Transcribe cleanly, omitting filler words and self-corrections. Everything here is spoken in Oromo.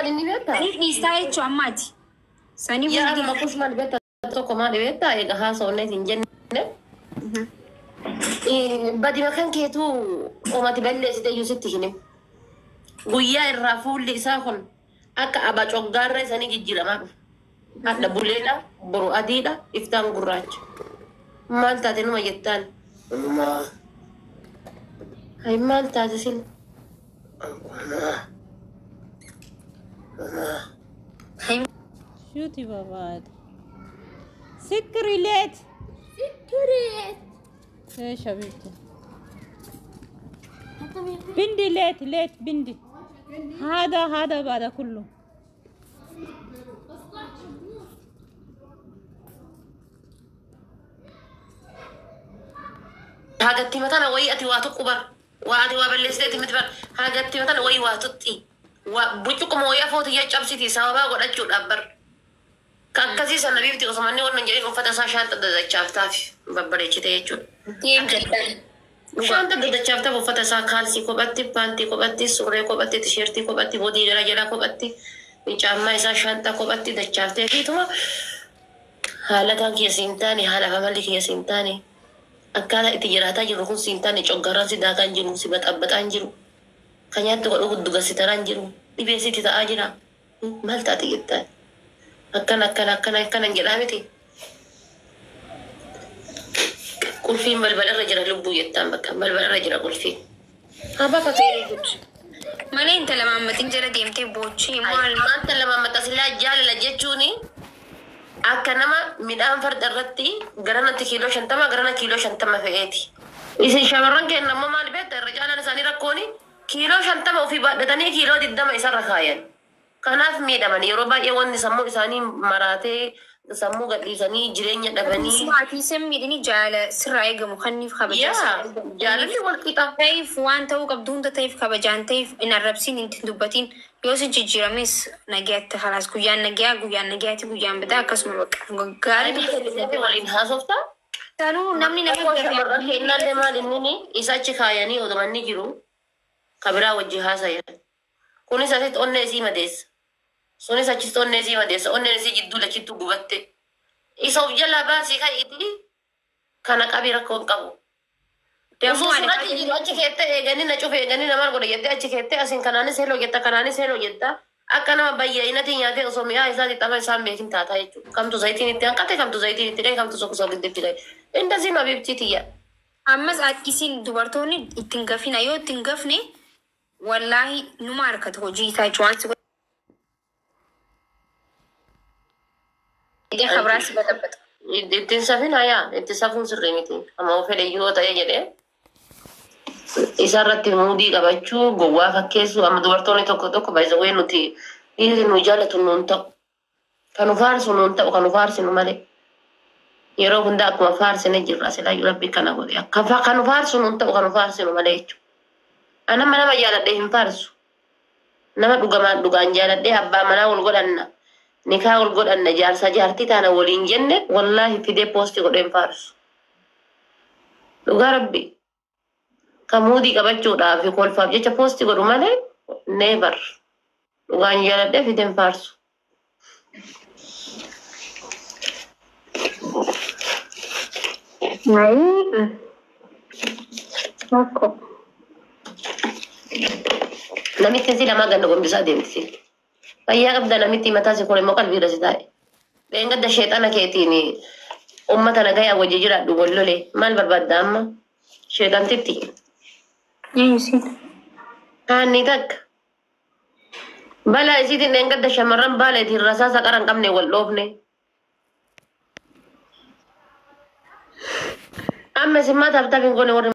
Maal inni beektaa? Saniif dhiistaa jechuu ammaati. Saniif Yaa amma kus maal beektaa tokko maal beektaa egaa haasofne hin jenne. Badima kan keetu omati balleessite iyyuu sitti hin himu. Guyyaa irraa fuulli isaa kun akka aba coggaarra isanii jijjiiramaa dhufa. Hadha buleedha, boru adiidha, iftaan gurraacha. Maal taate numa jettaan? Hay maal taate sin? شوتي بابا سكري ليت سكري ايش حبيبتي بندي ليت ليت بندي هذا هذا بعد كله Hagatti matana wayii ati waa tokko bar waa ati waa balleessiteeti miti bar hagatti matana wayii waa tuxxi waa buccuquma wayii afooti yaa cabsiti sababaa godhachuudhaaf bar ka akkasii sana biifti osoo manni wannan jedhin uffata isaa shaanta dadachaaftaaf babbareechite jechuudha. Shaanta dadachaaftaaf uffata isaa kaalsii kophatti, paantii kophatti, surree kophatti, tisheertii kophatti, bodii gara jalaa kophatti, caammaa isaa shaanta kophatti dachaaftee fiituma haala kan keessa hin taane haala amalli keessa hin taane. Akkaataa itti jiraataa jirru kun si hin taane coggarraan si daakaan jiru si baxabbaxaan jiru kan nyaattu godhu gudduga si taraan jiru dhibee sitti ta'aa jira maal taate jettaan akkana akkana akkana akkana jedhaa miti qulfiin balbalarra jira lubbuu jettaan bakka balbalarra jira qulfiin abbaa fakkeenya gudd. Malee intala maammatiin jala deemtee boochii maal Maanta lama maxasilaa jaalala jechuuni akka nama midhaan farda irratti garanatti kiiloo 50 garana kiiloo 50 fe'eeti. Isin shamarran keenya ammoo maal beekta irra caalaan isaanii rakkooni kiiloo 50 ofii baadhatanii kiiloo 20 isarra kaayan. Kanaaf miidhaman yeroo baay'ee wanni sammuu isaanii maraatee sammuu gadhiisanii jireenya dhabanii. Maatii san miidhini jaalala sirraa eegamu kanniif kabajaa Yaa sirraa eegamu. Jaalalli wal qixa. Ta'eef waan ta'uu qabdu hunda ta'eef kabajaan ta'eef hin arrabsiin hin dubbatiin yoo si jijjiirames nagayaatti halaas guyyaan nagayaa guyyaan nagayaatti guyyaan bitaa akkasuma bakka gaarii Gaarii dubbatu. Waliin haasoftaa. Sanuu namni nama Rakkoo gafe shamarran keenyallee maal inni isa achi kaayanii odumanni jiru kabiraa wajji haasayan. Kunis asitti onnee isii madeessa. Sunis achitti onnee isii madeessa. Onneen isii jidduu lachittuu gubatte. Isa of jalaa baasii ka'iiti kana qabii rakkoo hin qabu. Dammoo Osoo ani sun achi jiru achi keettee eeganii na cufe eeganii namaan godhe jettee achi keettee asiin kanaanis heloo jetta kanaanis heloo jetta akka nama bayya'inati nyaatee osoo mi'aa isaati xafa isaan beekin taataa jechuudha. Kamtu zayitiin itti hanqate kamtu zayitiin itti gahe kamtu sokusoo gidditti gahe. Indasiin habiibtii tiyya. Ammas isin dubartoonni ittiin gafina yoo ittiin gafne wallaahi numa harkata hojii isaa jechuun waan si godhe kabraa si baxabbata. Ittiin safina yaa itti safuun sirrii miti. Amma of fedhe yoo ta'e jedhee isarratti muudii qabachuu gowwaa fakkeessuu amma dubartoonni tokko tokko baay'isawee nuti dhiirri nu jaallatu nuun ta'u. Kan nu faarsu nuun ta'u kan nu faarsinu malee. Yeroo hunda akkuma faarsine jirra silaayyuu rabbi kana godhe akka kan nu faarsu nuun ta'u kan nu faarsinu malee jechuudha. Anamma nama jaaladhee hin faarsu. Nama dhugamaan dhugaan jaaladhee abbaa manaa wal godhanna. Nikaa wal godhanna jaarsa jaartii taana waliin jenne wallaahi fidee poostii godhee hin faarsu. Dhugaa rabbi. Kan muudii qabachuudhaaf kolfaaf jecha poostii godhu malee never. Dhugaan jaaladhee fidee hin faarsu. Ayi rakkoo. Namitti si lamaa ganna gombisaa deemti. Fayyaa qabda namitti mataa si kun immoo qalbiirra si taa'e. Dheengadda sheexana keetiin uummata nagayaa wajji jiraadhu wal lole maal barbaadda amma? Sheexantitti. Eenyu siin? Haanni takka. Balaa isiitiin dheengadda shamarran baala ittiin rasaasa qara hin qabne wal dhoofne. Amma isin maa taaptaap hin goone warri